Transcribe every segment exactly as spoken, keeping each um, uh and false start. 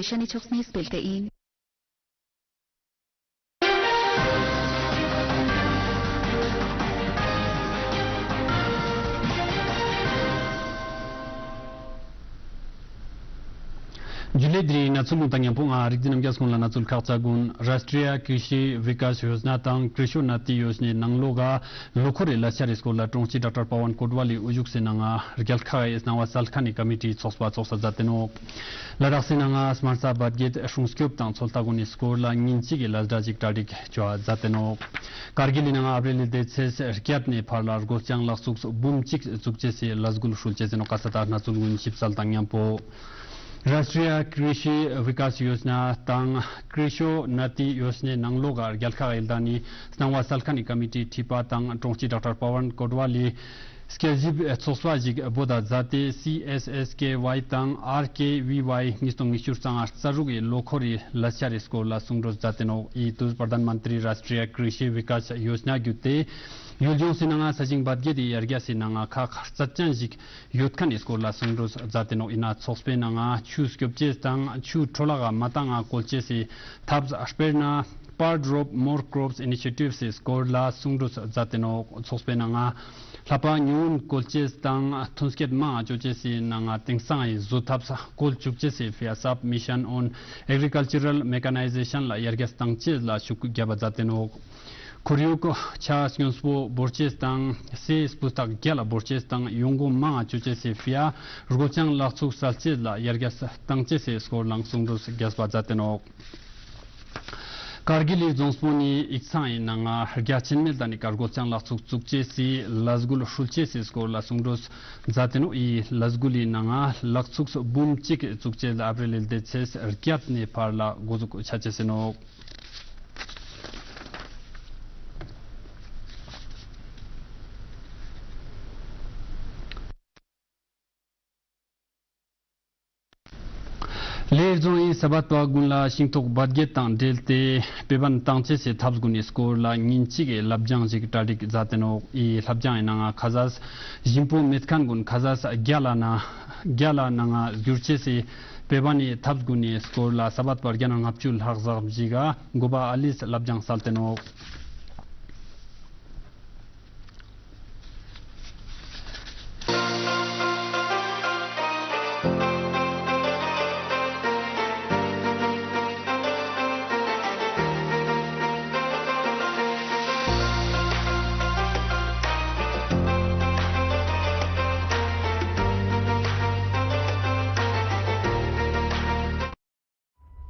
ཤ་ནི་ཕྱོགས་ནས་སྤེལ་ཏེ་ཨིན། ཇུ་ལེ། དེ་རིང་གནས་ཚུལ་ལུང་དང་ཉམ་པོ་ང་རིག་འཛིན་རྣམ་རྒྱལ་སྐུ་ལ་གནས་ཚུལ་ཁག་ཅིག་གུན། རཱཤ་ཊྲི་ཡ་ཀྲི་ཤི་བི་ཀཱཤ་ཡོ་ཇ་ན་དང་ཀྲི་ཤོ་ན་ཏི་ཡོ་ཇ་ནའི་ནང་ལོགས་ཀ་ལོ་འཁོར་རི་ལས་འཆར་རི་སྐོར་ལ་དྲུང་ཆེ་ཌོག་ཊར་པ་ཝན་ཀོཊ་ཝ་ལི་དབུ་བཞུགས་སི་ནང་ང་རྒྱལ་ཁག་གི་གནང་བ་སལ་ཁན་ནི་ཀ་མི་ཊི་ཚོགས་པ་ཚོགས་ས་མཛད་དེ་ནོག། ལ་དྭགས་སི་ནང་ང་སྨན་རྩ་བད་ཀན་སྲུང་སྐྱོབ་དང་ཚོད་ལྟ་གུན་ནི་སྐོར་ལ་ཉིན་གཅིག་གི་ལས་གྲྭ་ཞིག་གྲ་སྒྲིག་ཅོ་བ་མཛད་དེ་ནོག། ཀར་གིལ་ལི་ནང་ང་ཨབ་རིལ་ལི་ཏེ་ཚེས་བརྒྱད་ནེ་ཕར་ལ་སྒོ་ལྕང་ལག་ཚུགས་འབུམ་གཅིག་བཙུགས་ཅེས་སི་ལས་འགུལ་སྲོལ་ཅེས་སི་ནོག། ག་ས་ད་གནས་ཚུལ་གུན་ཞིབ་གསལ་དང་ཉམ་པོ། རཱཤ་ཊྲི་ཡ་ཀྲི་ཤི་བི་ཀཱཤ་ཡོ་ཇ་ན་དང་ཀྲི་ཤོ་ན་ཏི་ཡོ་ཇ་ནའི་ནང་ལོགས་ཀ་རྒྱལ་ཁག་གི་ལྡན་ནི་གནང་བ་སལ་ཁན་ནི་ཀ་མི་ཊི་ཁྲི་པ་དང་དྲུང་ཆེ་ཌོག་ཊར་པ་ཝན་ཀོཊ་ཝ་ལི་སྐྱེ་ཞིབ་ཚོགས་པ་ཞིག་བོ་ད་མཛད་དེ་སི་ཨེས་ཨེས་ཀེ་ཝའི་དང་ཨར་ཀེ་ཝི་ཝའི་ཉིས་སྟོང་ཉི་ཤུ་རྩ་ལྔ་རྩ་དྲུག་གི་ལོ་འཁོར་རི་ལས་འཆར་རི་སྐོར་ལ་གསུང་གྲོས་མཛད་དེ་ནོག། འི་ཏུས་པྲ་དྷན་མན་ཏྲི་རཱཤ་ཊྲི་ཡ་ཀྲི་ཤི་བི་ཀཱཤ་ཡོ་ཇ་ན་གྱུད་དེ་ཡུལ་ལྗོངས་སི་ནང་ང་ས་ཞིང་བད་ཀན་ནི་ཡར་རྒྱས་སི་ནང་ང་ཁག་རྩ་ཅན་ཞིག་ཡོད་ཁན་ནི་སྐོར་ལ་གསུང་གྲོས་མཛད་དེ་ནོག། ཨིན་ན་ཚོགས་པའི་ནང་ང་ཆུ་སྐྱོབ་ཅེས་དང་ཆུ་འཕྲོ་བརླག་ག་མ་བཏང་ང་བཀོལ་ཅེས་སི་ཐབས་དཔེར་ན་Plant Drop More Crops Initiative སི་སྐོར་ལ་གསུང་གྲོས་མཛད་དེ་ནོག། ཚོགས་པའི་ནང་ང་ལྷ་པ་ཉུང་ངུན་བཀོལ་ཅེས་དང་ཐོན་སྐྱེད་མང་ང་ཅོ་ཅེས་སི་ནང་ང་དེང་སང་ངི་བཟོ་ཐབས་བཀོལ་ཅུག་ཅེས་སི་ཕིའ་སབ་མི་ཤན་ཨོན་ཨེག་རི་ཀལ་ཅར་མེ་ཀ་ནའི་ཟེ་ཤན་ལ་ཡར་རྒྱས་བཏང་ཅེས་ལ་ཤུགས་རྒྱབ་པ་མཛད་དེ་ནོག། ཁོར་ཡུག་ཆ་སྙོམས་པོ་བོར་ཅེས་དང་སའི་སྤུས་དག་རྒྱལ་ལ་བོར་ཅེས་དང་ཡོང་སྒོ་མང་ང་ཅོ་ཅེས་སི་ཕིའ་སྒོ་ལྕང་ལག་ཚུགས་སལ་ཅེས་ལ་ཡར་རྒྱས་བཏང་ཅེས་སི་སྐོར་ལའང་གསུང་གྲོས་རྒྱས་པ་མཛད་དེ་ནོག། ཀར་གིལ་ལི་རྫོང་སྤོ་ནི་ཡིག་ཚང་ངི་ནང་ང་རྒྱ་ཆེན་མོའི་ལྡན་ནི་ཀ་སྒོ་ལྕང་ལག་ཚུགས་བཙུགས་ཅེས་སི་ལས་འགུལ་སྲོལ་ཅེས་སི་སྐོར་ལ་གསུང་གྲོས་མཛད་དེ་ནོག། འི་ལས་འགུལ་ལི་ནང་ང་ལག་ཚུགས་འབུམ་གཅིག་བཙུགས་ཅེས་ལ་ཨབ་རིལ་ལི་ཏེ་ཚེས་བརྒྱད་ནེ་ཕར་ལ་འགོ་འཛུགས་ཆ་ཅེས་སི་ནོག། ལེ་རྫོང་ངི་ས་བད་པ་གུན་ལ་ཤིང་ཏོག་བད་ཀན་དང་འབྲེལ་ཏེ་དཔེ་བན་བཏང་ཅེས་སི་ཐབས་གུན་ནི་སྐོར་ལ་ཉིན་གཅིག་གི་བསླབ་སྦྱང་ཞིག་གྲ་སྒྲིག་མཛད་དེ་ནོག། འི་བསླབ་སྦྱང་ངི་ནང་ང་ཁ་ཟས་ཞིམ་པོ་མེད་ཁན་གུན་ཁ་ཟས་རྒྱལ་ལ་ནང་རྒྱལ་ལ་ནང་ང་སྒྱུར་ཅེས་སི་དཔེ་བན་ནི་ཐབས་གུན་ནི་སྐོར་ལ་ས་བད་པ་བརྒྱ་ནང་ལྔ་བཅུ་ལྷག་ཙམ་ཞིག་ག་འགོ་པ་ཨ་ལིས་བསླབ་སྦྱང་སལ་ཏེ་ནོག།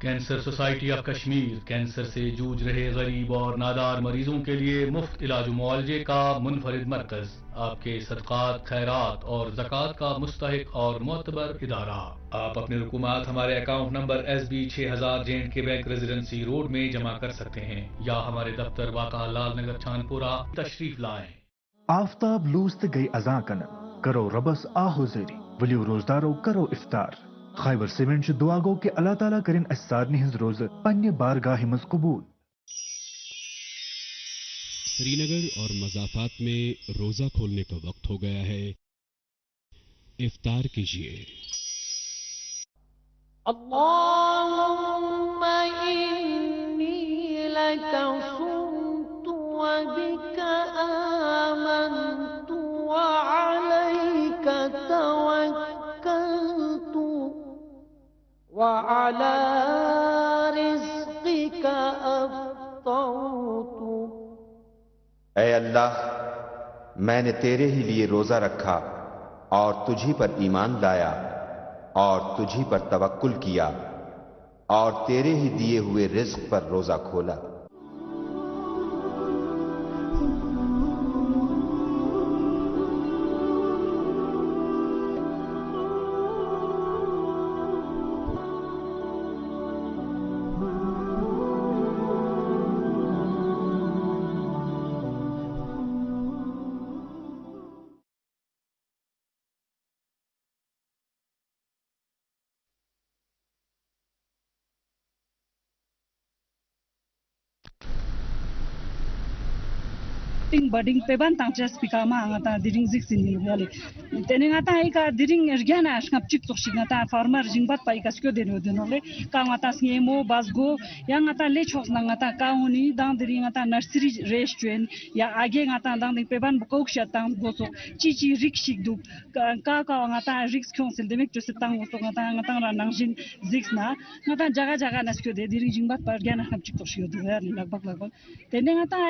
کینسر سوسائٹی آف کشمیر کینسر سے جوجھ رہے غریب اور نادار مریضوں کے لیے مفت علاج و معالجے کا منفرد مرکز۔ آپ کے صدقات، خیرات اور زکوٰۃ کا مستحق اور معتبر ادارہ۔ آپ اپنے رقومات ہمارے اکاؤنٹ نمبر ایس بی چھ ہزار جے اینڈ کے بینک ریزیڈنسی روڈ میں جمع کر سکتے ہیں یا ہمارے دفتر واقع لال نگر چھانپورہ تشریف لائیں۔ آفتاب لوٗس تہٕ گٔے اذان کنن، کرو رۄبس آہ و زٲری، ؤلِو روزدارو کرو افطار۔ خیبر سیمنٹ چھُ دعا گو کہ اللہ تعالیٰ کٔرِن اسہِ سارنٕے ہٕنٛز روزٕ پننہِ بارگاہہِ منٛز قبوٗل۔ سرینگر اور مضافات میں روزہ کھولنے کا وقت ہو گیا ہے۔ افطار کیجیے۔ اللهم إني لك صمت وبك آمنت وعليك توكلت وعلى رزقك أفطرت۔ اے اللہ، میں نے تیرے ہی لیے روزہ رکھا اور تجھی پر ایمان لایا اور تجھی پر توکل کیا اور تیرے ہی دیے ہوئے رزق پر روزہ کھولا۔ ཏིང་བར་ཌིང་དཔེ་བན་ཏང་ཅེས་པི་ཀ་མ་ང་ཏང་དེ་རིང་གཟིགས་སིན་ཡོད་ལེ། ཏེ་ནེ་ང་ཏང་ཨི་ཀ་དེ་རིང་རྒྱ་ན་ལྔ་བཅུ་ཙོགས་ཤིག་ང་ཏང་ཕར་མར་ཞིང་པ་པ་ཨི་ཀ་སྐྱོད་དེ་ནོ་དེ་ནོ་ལེ། ཀ་ང་ཏང་སྙེ་མོ་བ་སྒོ་ཡང་ང་ཏང་ལེ་ཕྱོགས་ན་ང་ཏང་ཀ་འོ་ནི་དང་དེ་རིང་ང་ཏང་ནར་སི་རི་རེ་ཞུ་ཡིན། ཡང་ཨ་གེ་ང་ཏང་དང་དེ་དཔེ་བན་བུ་ཀོག་ཤ་ཏང་སྒོ་ཙོགས་ཅི་ཅི་རིགས་ཤིག་འདུག། ཀ་ཀ་ང་ཏང་རིགས་ཁྱོངས་སེ་ལྡེ་མིག་ཅོས་སེ་ཏང་སྒོ་ཙོགས་ང་ཏང་ང་ཏང་རང་ནང་བཞིན་གཟིགས་ན་ང་ཏང་ཇ་ག་ཇ་ག་ན་སྐྱོད་དེ་དེ་རིང་ཞིང་པ་པ་རྒྱ་ན་ལྔ་བཅུ་ཙོགས་ཤིག་ཡོད་དེ་ལེ་ལག་པག་ལག་པག། ཏེ་ནེ་ང་ཏང་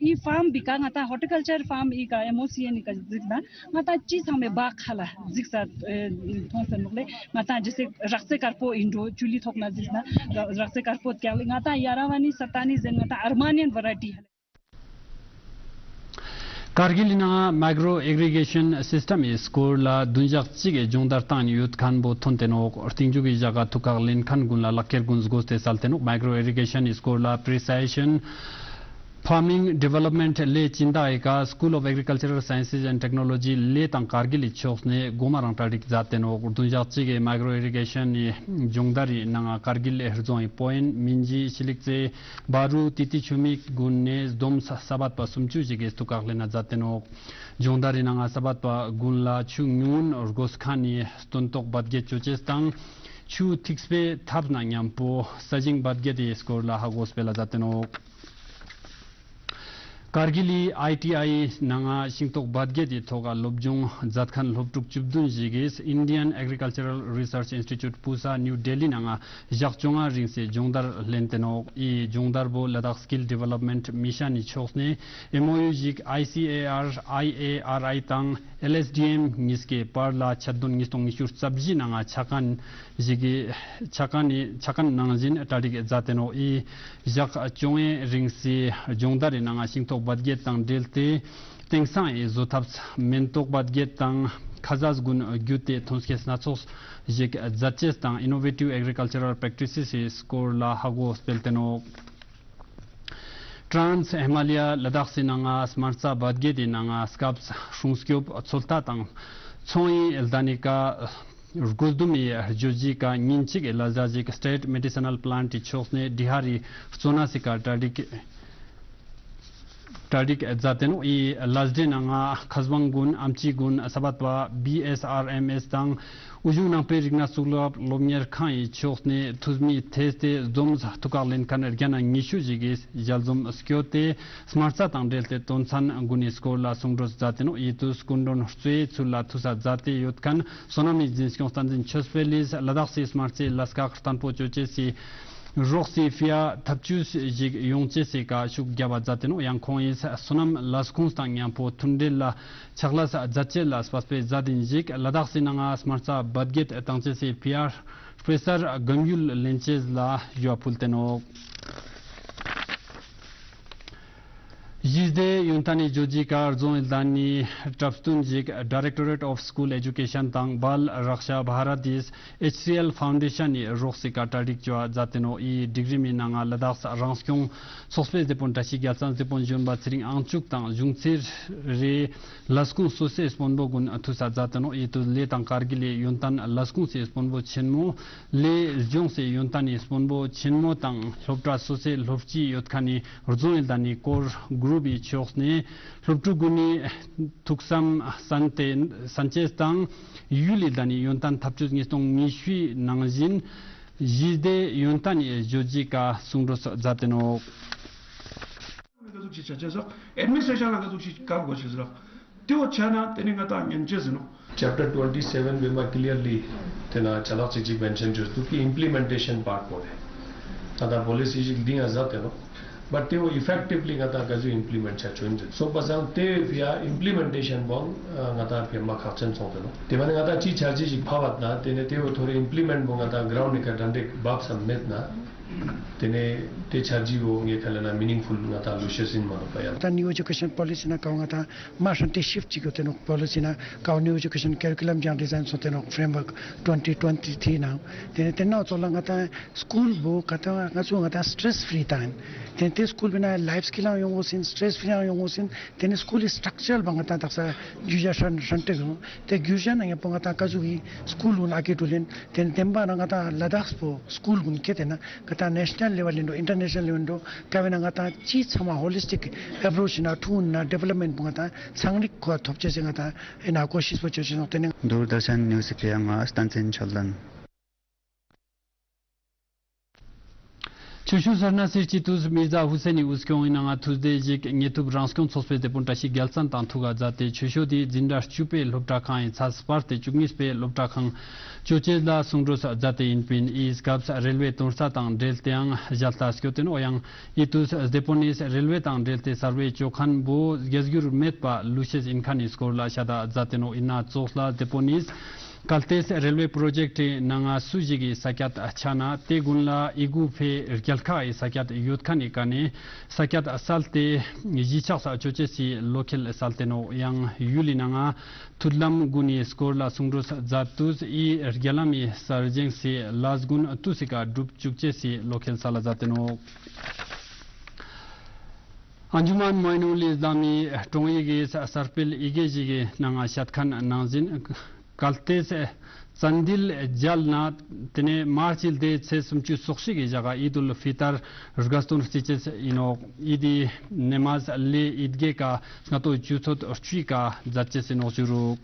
ཨི་ཕརམ་བི་ཀ་ང་ཏང་ཧོར་ཊི་ཀལ་ཅར་ཕརམ་ཨི་ཀ་ཨེམ་ཨོ་སི་ཨེན་ཨི་ཀ་གཟིགས་ན་ང་ཏང་ཅི་ཚང་མེ་བག་ཁ་ལ་གཟིགས་ས་མཐོང་སེ་ནོག་ལེ། ང་ཏང་ཇེ་སེ་རག་རྩེ་དཀར་པོ་ཨིན་འགྲོ་ཅུ་ལི་ཐོག་ན་གཟིགས་ན་རག་རྩེ་དཀར་པོ་ཀྱང་ལེ། ང་ཏང་ཡ་ར་བ་ནི་ས་ཏ་ནི་ཟེར་ན་ང་ཏང་ཨར་མ་ནི་ཡན་ཝ་རའི་ཊི་ཧ་ལེ། ཀར་གིལ་ལི་ནང་མའི་ཀྲོ་ཨི་རི་གེ་ཤན་སིས་ཊམ་ཨི་སྐོར་ལ་བདུན་ཞག་གཅིག་གི་སྦྱོང་བརྡར་བཏང་ཡོད་མཁན་པོ་ཐོན་ཏེ་ནོག། རྟིང་མཇུག་གི་ཞག་ག་ཐུག་ཁག་ལེན་མཁན་ཀུན་ལ་ལག་ཁྱེར་ཀུན་བགོས་ཏེ་སལ་ཏེ་ནོག། མའི་ཀྲོ་ཨི་རི་གེ་ཤན་ཨི་སྐོར་ལ་པྲི་སི་ཤན་ཕར་མིང་ཌི་ཝེ་ལོབ་མེནྚ་ལེ་སྦྱིན་བདག་ཨི་ཀ་སྐུལ་ཨོཕ་ཨེག་རི་ཀལ་ཅར་སའེན་སིས་ཨེན་ཌ་ཊེག་ནོ་ལོ་ཇི་ལེ་དང་ཀར་གིལ་ལི་ཕྱོགས་ནེ་གོ་མ་རང་གྲ་སྒྲིག་མཛད་དེ་ནོག། བདུན་ཞག་གཅིག་གི་མའི་ཀྲོ་ཨི་རི་གེ་ཤན་ནི་སྦྱོང་བརྡར་རི་ནང་ཀར་གིལ་ལི་རྫོང་ངི་པོ་ཨིན་མིན་ཇི་ཤི་ལིག་ཙེ་བ་རུ་ཏི་ཏི་ཆུ་མིག་ཀུན་ནེ་སྡོམ་ས་སྦད་པ་སུམ་ཅུ་ཞིག་གི་ཐུག་ཁག་ལེན་ན་མཛད་དེ་ནོག། སྦྱོང་བརྡར་རི་ནང་ས་སྦད་པ་ཀུན་ལ་ཆུ་ཉུང་ངུན་དགོས་མཁན་ནི་སྟོན་ཐོག་བད་གད་ཅོ་ཅེས་དང་ཆུ་ཐིགས་པའི་ཐབས་ན་མཉམ་པོ་ས་ཞིང་བད་གད་དེ་སྐོར་ལ་ཧ་གོ་སྤེལ་ལ་མཛད་དེ་ནོག། ཀར་གིལ་ལི་ཨའི་ཊི་ཨའི་ནང་ང་ཤིང་ཏོག་བད་གད་དེ་ཐོག་ག་སློབ་སྦྱོང་མཛད་མཁན་སློབ་ཕྲུག་བཅུ་བདུན་ཞིག་གིས་Indian Agricultural Research Institute ཕུ་ས་ནིའུ་ཌེ་ལི་ནང་ང་ཞག་བཅོ་ལྔ་རིང་སེ་སྦྱོང་བརྡར་ལེན་ཏེ་ནོག། འི་སྦྱོང་བརྡར་བོ་ལ་དྭགས་སི་ཀིལ་ཌི་ཝེ་ལོབ་མེནྚ་མི་ཤན་ནི་ཕྱོགས་ནེ་ཨེམ་ཨོ་ཡུ་ཞིག་ཨའི་སི་ཨེ་ཨར་ཨའི་ཨེ་ཨར་ཨའི་དང་ཨེལ་ཨེས་ཌི་ཨེམ་གཉིས་ཀའི་བར་ལ་ཆད་དོན་ཉིས་སྟོང་ཉི་ཤུ་རྩ་བཞི་ནང་ང་ཆ་མཁན་ཞིག་གི་ཆ་མཁན་ནི་ཆ་མཁན་ནང་བཞིན་གྲ་སྒྲིག་མཛད་དེ་ནོག། འི་ཞག་བཅོ་ལྔའི་རིང་སི་སྦྱོང་བརྡར་རི་ནང་ང་ཤིང་ཏོག་བད་གད་དང་འབྲེལ་ཏེ་དེང་སང་འི་བཟོ་ཐབས་མེན་ཏོག་བད་གད་དང་ཁ་ཟས་ཀུན་བརྒྱུད་དེ་ཐོན་སྐྱེད་སྣ་ཚོགས་ཤིག་མཛད་ཅེས་དང་ཨི་ནོ་ཝེ་ཊིབ་ཨེག་རི་ཀལ་ཅར་རལ་པྲེག་ཊི་སི་སི་སྐོར་ལ་ཧ་གོ་སྤེལ་ཏེ་ནོག། ཀྲཱན་སི་ཧི་མ་ལ་ཡ་ལ་དྭགས་སི་ནང་ང་སྨར་རྩྭ་བད་གད་དི་ནང་ང་སྐབས་སྲུང་སྐྱོབ་ཚོད་ལྟ་དང་ཚོང་ཡི་ལྡ་ནི་ཀ་དགོས་དུམ་མི་ཡ་ཇོ་ཇི་ཀ་ཉིན་གཅིག་གི་ལ་ཟ་ཞིག་སི་ཊེཊ་མེ་ཌི་སི་ནལ་པི་ལན་ཊི་ཕྱོགས་ནེ་ཌི་ཧ་རི་གཙོ་ན་སི་ཀ་གྲ་སྒྲིག་གྲ་སྒྲིག་མཛད་དེ་ནོག། འི་ལ་ཟླའི་ནང་ང་མཁས་དབང་ཀུན་ཨམ་ཆི་ཀུན་ས་བད་པ་བི་ཨེས་ཨར་ཨེམ་ཨེས་དང་དབུས་གཞུང་ནང་པའི་རིག་གནས་གཙུག་ལག་སློབ་གཉེར་ཁང་ཡི་ཕྱོགས་ནེ་ཐུས་མི་ཐེས་ཏེ་སྡོམ་ས་ཐུག་ཁག་ལེན་མཁན་རྒྱ་ནག་ཉི་ཤུ་ཞིག་གི་ཞལ་འཛོམས་སྐྱོད་དེ་སྨར་རྩྭ་དང་འབྲེལ་ཏེ་དོན་ཚན་ཀུན་ནི་སྐོར་ལ་གསུང་གྲོས་མཛད་དེ་ནོག། འི་དུས་སྐུ་མགྲོན་གཙོས་ཚུལ་ལ་ཐུགས་ས་མཛད་དེ་ཡོད་མཁན་བསོད་ནམས་ཡིག་འཛིན་སྐྱོང་བསྟན་འཛིན་ཆོས་འཕེལ་ལིས་ལ་དྭགས་སི་སྨར་རྩྭའི་ལས་ཀ་བརྟན་པོ་ཅོ་ཅེས་སི་རོགས་སི་ཕི་ཡ་ཐབས་ཇུས་ཞིག་ཡོང་ཅེས་སི་ཀ་ཤུགས་རྒྱབ་པ་མཛད་དེ་ནོག། ཡང་ཁོང་ངིས་བསོད་ནམས་ལས་ཁུངས་དང་མཉམ་པོ་མཐུན་འབྲེལ་ལ་ཕྱག་ལས་མཛད་ཅེས་ལ་སྤ་སྤེ་མཛད་དིན་ཞིག་ལ་དྭགས་སི་ནང་ང་སྨར་རྩྭ་བད་གད་བཏང་ཅེས་སི་ཕི་ཡ་དཔེ་གསར་སྒམ་ཡུལ་ལེན་ཅེས་ལ་ཞུ་བ་ཕུལ་ཏེ་ནོག། གཞི་སྡེ་ཡོན་ཏན་ནི་ཇོ་ཇི་ཀ་རྫོང་ངི་ལྡ་ནི་གྲབས་སྟོན་ཞིག་Directorate of School Education དང་བལ་རཀ་ཤ་བྷ་ར་ཏིས་ཨེཆ་སི་ཨེལ་ཕའུན་ཌེ་ཤན་ནི་རོགས་སི་ཀ་གྲ་སྒྲིག་ཅོ་བ་མཛད་དེ་ནོག། འི་སྒྲིག་རིམ་མི་ནང་ང་ལ་དྭགས་རང་སྐྱོང་ཚོགས་པའི་སྡེ་དཔོན་བཀྲ་ཤིས་རྒྱལ་མཚན་སྡེ་དཔོན་གཞོན་པ་ཚེ་རིང་དབང་ཕྱུག་དང་གཞུང་ཚེ་རི་ལས་ཁུངས་སོ་སོའི་དཔོན་པོ་ཀུན་ཐུགས་ས་མཛད་དེ་ནོག། འི་དུས་ལེ་དང་ཀར་གིལ་ལི་ཡོན་ཏན་ལས་ཁུངས་སི་དཔོན་པོ་ཆེན་མོ་ལེ་ལྗོངས་སི་ཡོན་ཏན་ནི་དཔོན་པོ་ཆེན་མོ་དང་སློབ་གྲྭ་སོ་སོའི་སློབ་སྤྱི་ཡོད་མཁན་ནི་རྫོང་ངི་ལྡ་ནི་ཀོར་གུ་རུབ་བི་ཕྱོགས་ནེ་སློབ་ཕྲུག་ཀུན་ནི་ཐུགས་བསམ་གསན་ཏེ་གསན་ཅེས་དང་ཡུལ་ལི་ལྡ་ནི་ཡོན་ཏན་ཐབས་ཇུས་ཉིས་སྟོང་ཉི་ཤུའི་ནང་བཞིན་གཞི་སྡེ་ཡོན་ཏན་ནི་ཇོ་ཇི་ཀ་གསུང་གྲོས་མཛད་དེ་ནོག། ཀ་ཟུག་ཅིག་ཆ་ཆ་ཟ། ཨེཌ་མི་ནི་སི་ཊྲེ་ཤན་ལ་ཀ་ཟུག་ཅིག་ཀ་གོ་ཆེ་ཟ། ཏེ་བོ་ཆ་ན་ཏེ་ནེ་ང་ཏང་ཉན་ཅེས་ཟེར་ནོག། Chapter twenty seven བེ་མ་ཀི་ལི་ཡར་ལི་ཏེ་ན་ཆ་ལག་ཅིག་ཅིག་མེན་ཤན་ཅོས་དུག་གི་ཨིམ་པི་ལི་མེན་ཊེ་ཤན་པཱརཊ་བོ་ལེ། ང་ཏང་པོ་ལི་སི་ཞིག་ལྡིང་ང་ཟ་ཏེ་ནོག། བཊ་ཏེ་བོ་ཨི་ཕེག་ཊིབ་ལི་ང་ཏང་ཀ་ཟུག་ཨིམ་པི་ལི་མེན་ཊ་ཆ་ཅོ་ཨིན་ཟེར་སོང་པ་སང་ཏེ་བོའི་ཕི་ཡ་ཨིམ་པི་ལི་མེན་ཊེ་ཤན་བོ་ང་ཏང་ཕི་ཡ་མ་ཁག་ཅན་སོང་ཏེ་ནོག། ཏེ་བ་ནི་ང་ཏང་ཅི་འཆར་གཞི་ཞིག་ཕབ་བ་ན་ཏེ་ནེ་ཏེ་བོ་ཐོ་རེ་ཨིམ་པི་ལི་མེན་ཊ་བོ་ང་ཏང་གྲའུནཌ་ནི་ཀ་གྲ་སྒྲིག་བབས་ས་མེད་ན། ཏེ་ནེ་ཏེ་འཆར་གཞི་བོ་ངའི་ཁ་ལ་ན་མི་ནིང་ཕུལ་ང་ཏང་ལུས་ཤེས་ཨིན་མ་ནོག་པ་ཡ། ད་ནིའུ་ཨེ་ཇུ་ཀེ་ཤན་པོ་ལི་སི་ནང་ཀ་བོ་ང་ཏང་མ་ཧྲན་ཏེ་ཤིཕ་ཊི་ཅིག་ཡོད་ཏེ་ནོག། པོ་ལི་སི་ནང་ཀ་བོ་ནིའུ་ཨེ་ཇུ་ཀེ་ཤན་ཀེ་རི་ཀུ་ལམ་ཡང་ཌི་ཛའིན་སོང་ཏེ་ནོག། ཕྲེམ་ཝརཀ་ཊུ་ཝེན་ཊི་ཊུ་ཝེན་ཊི་ནང་ཏེ་ནེ་ཏེ་ནང་ཙོགས་ལ་ང་ཏང་སྐུལ་བོ་ཀ་ཏང་ང་ཚོ་ང་ཏང་སི་ཊྲེས་ཕི་རི་ཏང་ཨིན། ཏེ་ནེ་ཏེ་སྐུལ་བོའི་ནང་ལའིཕ་སི་ཀིལ་ཡང་ཡོང་གོས་ཨིན། སི་ཊྲེས་ཕི་རི་ཡང་ཡོང་གོས་ཨིན། ཏེ་ནེ་སྐུལ་ལི་སི་ཊྲག་ཅར་བོ་ང་ཏང་དག་ས་གྱུར་བཞག་ཧྲན་ཧྲན་ཏེ་ཡོང་། ཏེ་གྱུར་བཞག་ན་ཡང་པོ་ང་ཏང་ཀ་ཟུག་གི་སྐུལ་བོ་ལ་ཀེ་ཀྲུ་ལེན། ཏེ་ནེ་ཏེ་བ་ན་ང་ཏང་ལ་དྭགས་པོ་སྐུལ་བོ་ཁེ་ཏེ་ན་ང་ཏང་ ནེ་ཤ་ནལ་ལེ་ཝལ་ཨིན་འགྲོ། ཨིན་ཊར་ནེ་ཤ་ནལ་ལེ་ཝལ་ཨིན་འགྲོ། ཀ་བོ་ན་ང་དང་ཅི་ཚང་མ་ཧོ་ལི་སི་ཊིག་ཨེ་པྲོ་ཆ་ཨིན་ན་ཐུག་ན་ཌི་ཝེ་ལོབ་མེནཊ་པོ་ང་དང་ཚང་ལིག་གོ་ཐོབ་ཅེས་སི་ང་དང་ཨིན་ན་ཀོ་ཤིས་པོ་ཅོ་ཅེས་ནོག། ཏེ་ནེ་དུར་དར་ཤན་ནིའུ་སི་ཕི་ཡ་ང་སྟན་ཚན་ཆོས་ལྡན། ཆོས་ཕྱོགས་སར་ན་སིའི་སྤྱི་འཐུས་མིར་ཛ་ཧུ་སེན་ནི་དབུ་སྐྱོང་ངི་ནང་ང་ཐུས་ཏེ་ཞིག་དངོས་ཐུབ་རང་སྐྱོང་ཚོགས་པའི་སྡེ་དཔོན་བཀྲ་ཤིས་རྒྱལ་མཚན་དང་ཐུག་ག་མཛད་དེ། ཆོས་ཕྱོགས་དེ་འཛིན་གྲྭ་བཅུ་པའི་སློབ་གྲྭ་ཁང་ངི་ཚད་སྤར་ཏེ་བཅུ་གཉིས་པའི་སློབ་གྲྭ་ཁང་ཅོ་ཅེས་ལ་གསུང་གྲོས་མཛད་དེ་ཨིན་པིན། འི་སྐབས་རེལ་ཝེ་དོན་རྩ་དང་འབྲེལ་ཏེའང་ཞལ་ལྟ་སྐྱོད་དེ་ནོག། ཡང་འི་དུས་སྡེ་དཔོན་ནི་རེལ་ཝེ་དང་འབྲེལ་ཏེ་གསར་པའི་ཅོ་ཁན་བོ་རྒྱལ་འགྱུར་མེད་པ་ལུས་ཤེས་ཨིན་ཁན་ནི་སྐོར་ལ་ཤད་ད་མཛད་དེ་ནོག། ཨིན་ན་ཙོགས་ལ་སྡེ་དཔོན་ནི་གལ་ཏེ་རེལ་ཝེ་པྲོ་ཇེཀཊ་ནང་ང་སུ་ཞིག་གི་ས་ཀྱད་ཆ་ན་ཏེ་གུན་ལ་འི་གུ་ཕེ་རྒྱལ་ཁ་ངི་ས་ཀྱད་ཡོད་ཁན་ནི་ཀ་ནེ་ས་ཀྱད་སལ་ཏེ་གཞིས་ཆགས་ས་ཅོ་ཅེས་སི་བློ་ཁེལ་སལ་ཏེ་ནོག། ཡང་ཡུལ་ལི་ནང་ང་མཐུད་ལམ་གུན་ནི་སྐོར་ལ་གསུང་གྲོས་མཛད་དུས་འི་རྒྱ་ལམ་མི་གསར་བཞེངས་སི་ལས་གུན་ཏུས་སི་ཀ་གྲུབ་ཅུག་ཅེས་སི་བློ་ཁེལ་སལ་ལ་མཛད་དེ་ནོག། ཨན་ཇུ་མན་མོ་ཨིན་ཨུལ་ཨིས་ལམ་མི་དྲུང་ཡིག་གི་གསར་སྤེལ་ཡི་གེ་ཞིག་གི་ནང་ང་ཤད་ཁན་ནང་ཞིན་གལ་ཏེ་ཙན་དིལ་ཇལ་ན་ཏེ་ནེ་མར་ཆི་ལྡེ་ཚེས་སུམ་ཅུ་སོ་གཅིག་གི་ཞག་ག་ཨིད་ཨུལ་ཕི་ཏར་དགའ་སྟོན་རྩི་ཅེས་ཨིན་ནོག། ཨིད་དི་ནེ་མཱས་ལེ་ཨིད་གེ་ཀ་སྔ་ཏོ་ཆུ་ཚོད་བཅུའི་ཀ་མཛད་ཅེས་ཨིན་ནོག་ཞུ་རུག།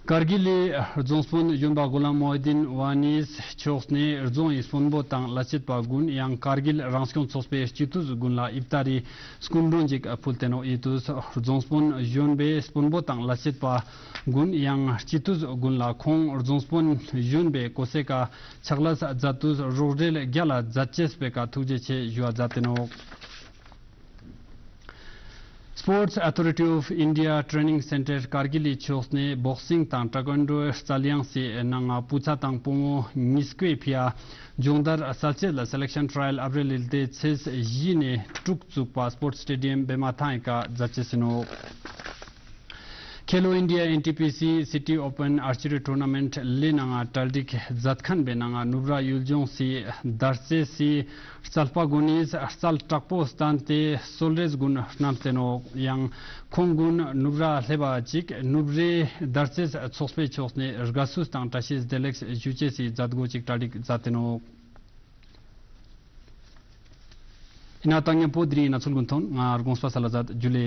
ཀར་གིལ་ལི་རྫོང་དཔོན་གཞོན་པ་གུ་ལམ་མོ་ཧི་དིན་ཝ་ནིས་ཕྱོགས་ནེ་རྫོང་ངི་དཔོན་པོ་དང་ལས་བྱེད་པ་གུན་ཡང་ཀར་གིལ་རང་སྐྱོང་ཚོགས་པའི་སྤྱི་འཐུས་གུན་ལ་ཨིབ་ཏ་རི་སྐུ་མགྲོན་ཞིག་ཕུལ་ཏེ་ནོག། འི་དུས་རྫོང་དཔོན་གཞོན་པའི་དཔོན་པོ་དང་ལས་བྱེད་པ་གུན་ཡང་སྤྱི་འཐུས་གུན་ལ་ཁོང་རྫོང་དཔོན་གཞོན་པའི་གོ་སའི་ཀ་ཕྱག་ལས་མཛད་དུས་རོགས་འདྲེལ་རྒྱལ་ལ་མཛད་ཅེས་པའི་ཀ་ཐུགས་རྗེ་ཆེ་ཞུ་བ་མཛད་དེ་ནོག། Sports Authority of India Training Center ཀར་གིལ་ལི་ཕྱོགས་ནེ་བོག་སིང་དང་ཊ་ཀོན་ཌོའི་རྩལ་ཡང་སི་ནང་ང་བུ་ཚ་དང་བུ་མོ་ཉིས་ཀོའི་ཕིའ་སྦྱོང་བརྡར་སལ་ཅེས་ལ་སེ་ལེག་ཤན་ཊྲ་ཡལ་ཨབ་རིལ་ལི་ལྡེ་ཚེས་བཞི་ནེ་དྲུག་ཙུག་པ་སྤོརྚ་སི་ཊེ་ཌི་ཡམ་བེ་མ་ཐང་ངི་ཀ་མཛད་ཅེས་ཨིན་ནོག། ཁེ་ལོ་ཨིན་ཌི་ཡ་ཨེན་ཊི་པི་སི་སི་ཊི་ཨོ་པན་ཨར་ཅི་རི་ཊོར་ན་མེནྚ་ལི་ནང་ང་གྲ་སྒྲིག་མཛད་ཁན་བོའེ་ནང་ང་ནུབ་ར་ཡུལ་ལྗོངས་སི་དར་རྩེ་སི་རྩལ་པ་གུན་ནི་རྩལ་དྲག་པོ་སྟན་ཏེ་གསོལ་རས་གུན་སྣམས་ཏེ་ནོག། ཡང་ཁོང་གུན་ནུབ་ར་ལེབ་བ་ཅིག་ནུབ་རའི་དར་རྩེ་ཚོགས་པའི་ཕྱོགས་ནེ་དགའ་བསུ་དང་བཀྲ་ཤིས་བདེ་ལེགས་ཞུ་ཅེས་སི་མཛད་སྒོ་ཅིག་གྲ་སྒྲིག་མཛད་དེ་ནོག། ཨིན་ན་ཏང་ཉམ་པོ་དེ་རིང་ངི་ནས་ཚུལ་གུན་ཐོང་ང་དགོངས་པ་སལ་ལ་མཛད། ཇུ་ལེ།